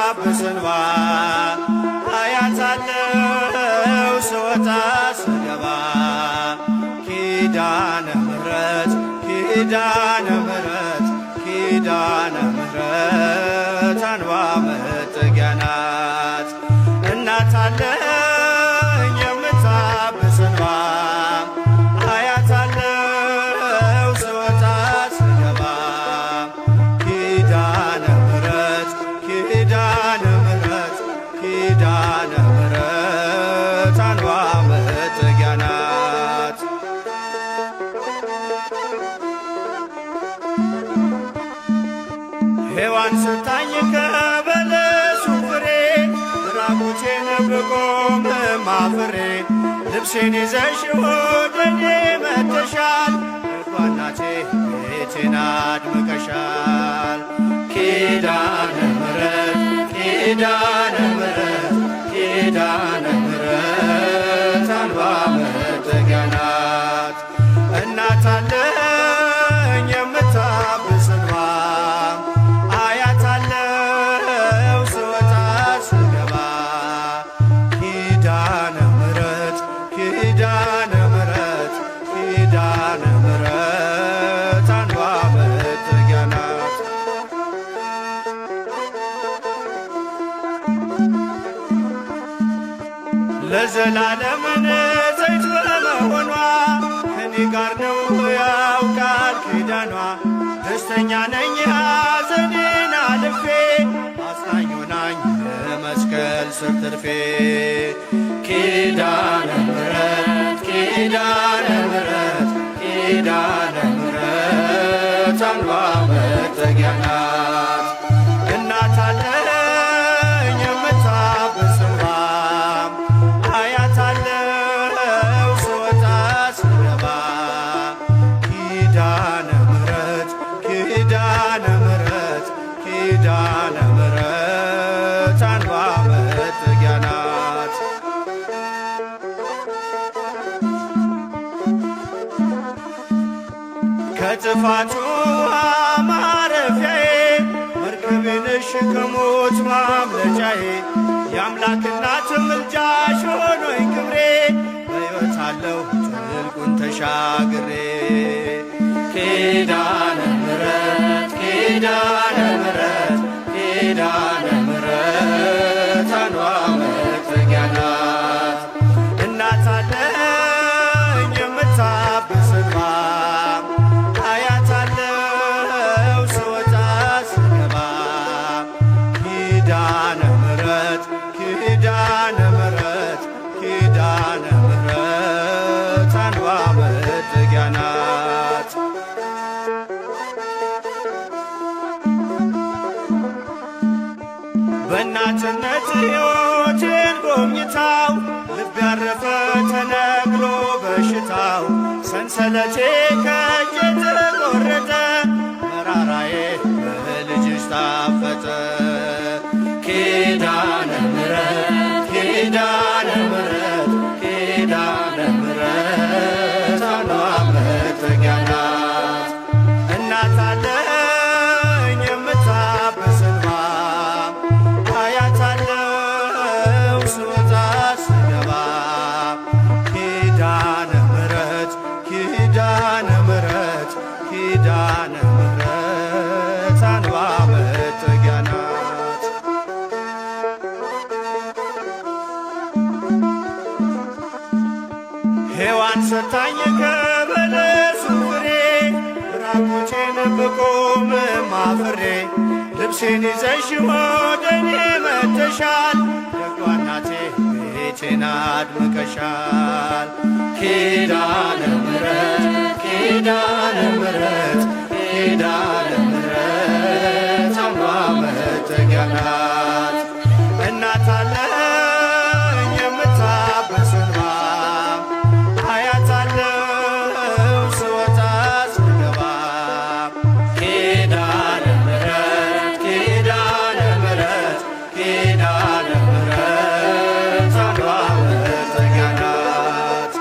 የምታብስ እንባ አያታለው ስወጣ ስገባ ኪዳነ ምሕረት ኪዳነ ምሕረት ኪዳነ ምሕረት አንባ መጠጊያ ናት። እናት አለኝ የምታብስ እንባ አያታለው ስወጣ ስገባ ኪዳነ ምሕረት ኪዳነ ምሕረት ኪዳነ ምሕረት አንባ መጠጊያ ናት። ሔዋን ስታኝ ከበለሱ ፍሬ ራቁቴን ብቆም ማፍሬ ልብሴን ይዘሽ ወደኔ መጥተሻል እርኳ እናቴ ቤቴን አድምቀሻል። ኪዳነ ምሕረት ኪዳነ ምሕረት ኪዳነ ምሕረት አምባ መጠጊያ ናት። እናት አለኝ የምታብስ እንባ አያታለው ስወጣ ስገባ ኪዳነ ምሕረት ኪዳነ ምሕረት ኪዳነ ምሕረት አምባ መጠጊያ ናት። ለዘላለም ንጽሕት በመሆኗ ከኔ ጋር ነው ያው ቃል ኪዳኗ ደስተኛ ነኝ ሐዘኔን አልፌ አጽናኝ ሆናኝ መስቀል ስር ትርፌ ኪዳነ ምሕረት ኪዳነ ምሕረት ኪዳነ ምሕረት አምባ መጠጊያ ናት። እናት አለኝ የምታብስ እንባ አያታለው ስወጣ ስገባ ኪዳነ ምሕረት ኪዳነ ምሕረት ኪዳነ ምሕረት አምባ መጠጊያ ናት። ከጥፋቱ ማረፊያዬ መርከቤ ነሽ ከሞት ማምለጫዬ የአምላክ እናት ምልጃሽ ሆኖኝ ክብሬ በሕይወት አለሁ ጥልቁን ተሻግሬ ኪዳነ ምሕረት ኪዳነ ምሕረት ኪዳነ ምሕረት አምባ መጠጊያ ናት። እናት አለኝ የምታብስ እንባ አያታለው ስወጣ ስገባ ኪዳነ ምሕረት ኪዳነ ምሕረት ኪዳነ ምሕረት አምባ መጠጊያ ናት። በእናትነት ሕይወቴን ጎብኝታው ልብ ያረፈ ተነቅሎ በሽታው ሰንሰለቴ ከእጄ ተቆረጠ መራራዬ በልጅሽ ታፈጠ ኪዳነ ምሕረት ኪዳነ ምሕረት ኪዳነ ምሕረት አምባ መጠጊያ ናት። እናት አለኝ የምታብስ እንባ አያታለው ስወጣ ስገባ ኪዳነ ምሕረት ኪዳነ ምሕረት ኪዳነ ምሕረት አምባ መጠጊያ ናት። ሔዋን ሰታኝ ከበለሱ ፍሬ ራቁቴን ብቆም ማፍሬ ልብሴን ይዘሽ ወደኔ መጥተሻል ደጓ እናቴ ቤቴን አድምቀሻል። ኪዳነ ምሕረት ኪዳነ ምሕረት ኪዳነ ምሕረት አምባ መጠጊያ ናት። እናት አለኝ የምታብስ እንባ አያታለው ስወጣ ስገባ ኪዳነ ምሕረት ኪዳነ ምሕረት ኪዳነ ምሕረት አምባ መጠጊያ ናት።